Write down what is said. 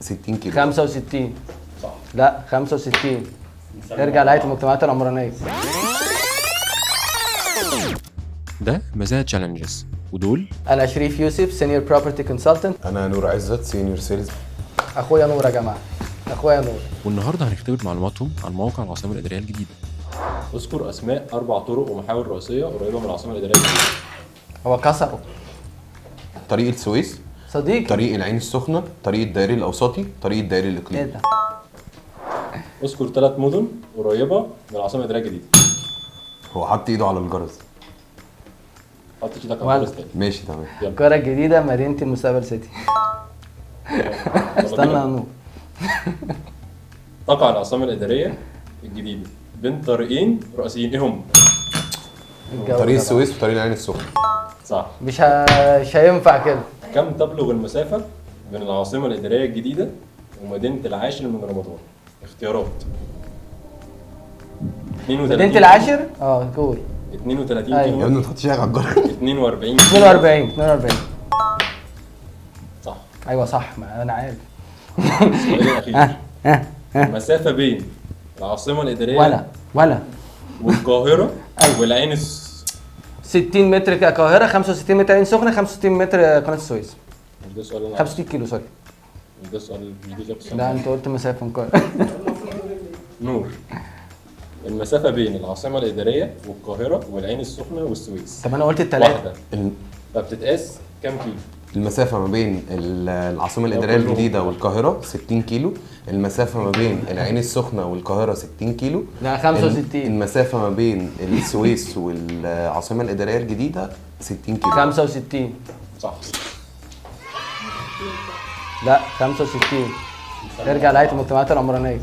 60 كيلو. 65. صح. لا، 65. ارجع لهيئة المجتمعات العمرانية. ده مزايا challenges ودول انا شريف يوسف، senior property consultant. انا نور عزت، senior sales. اخويا نور يا جماعه، اخويا نور. والنهارده هنختبر معلوماتهم عن موقع العاصمة الادارية الجديده. اذكر اسماء اربع طرق ومحاور رئيسية قريبه من العاصمة الادارية الجديده. هو كسره. طريق السويس، صديقي. طريق العين السخنه، طريق الدائري الاوسطي، طريق الدائري ايه الاقليمي. ده؟ اذكر ثلاث مدن قريبه من العاصمة الادارية الجديده. هو حط ايده على الجرس. حط ايدك على ولا. الجرس تاني. ماشي تمام. يلا. القاهرة الجديده، مدينة المستقبل city. يلا استنى يا بينا. نور. تقع العاصمة الادارية الجديدة بين طريقين رئيسيين، ايه هم؟ الجو طريق ده بقى. السويس وطريق العين السخنه. صح. مش هينفع كده. كم تبلغ المسافة بين العاصمة الادارية الجديدة ومدينة العاشر من رمضان؟ اختيارات: 32. مدينة العاشر، قول. 32 أيوة. يا كيلو. ابني ما تحطش ايدك على الجرس. 42. 42، 42. صح. ايوه صح، ما انا عارف. السؤال الاخير: المسافة بين العاصمة الادارية ولا والقاهره والعين الس... 60 متر القاهره، 65 متر عين سخنه، 65 متر قناة السويس. مش ده السؤال اللي انا عايزه. 65 كيلو، sorry. مش ده السؤال، مش دي اجابه السؤال. لا، انت قلت مسافة من القاهره. نور، المسافة بين العاصمة الادارية والقاهره والعين السخنة والسويس. طب انا قلت الثلاثه. واحده. فبتتقاس كام كيلو؟ المسافة ما بين العاصمة الإدارية كلهم. الجديدة والقاهرة 60 كيلو، المسافة ما بين العين السخنة والقاهرة 60 كيلو. لا، 65. المسافة ما بين السويس والعاصمة الإدارية الجديدة 60 كيلو. 65. صح. لا، 65. ارجع لهيئة المجتمعات العمرانية.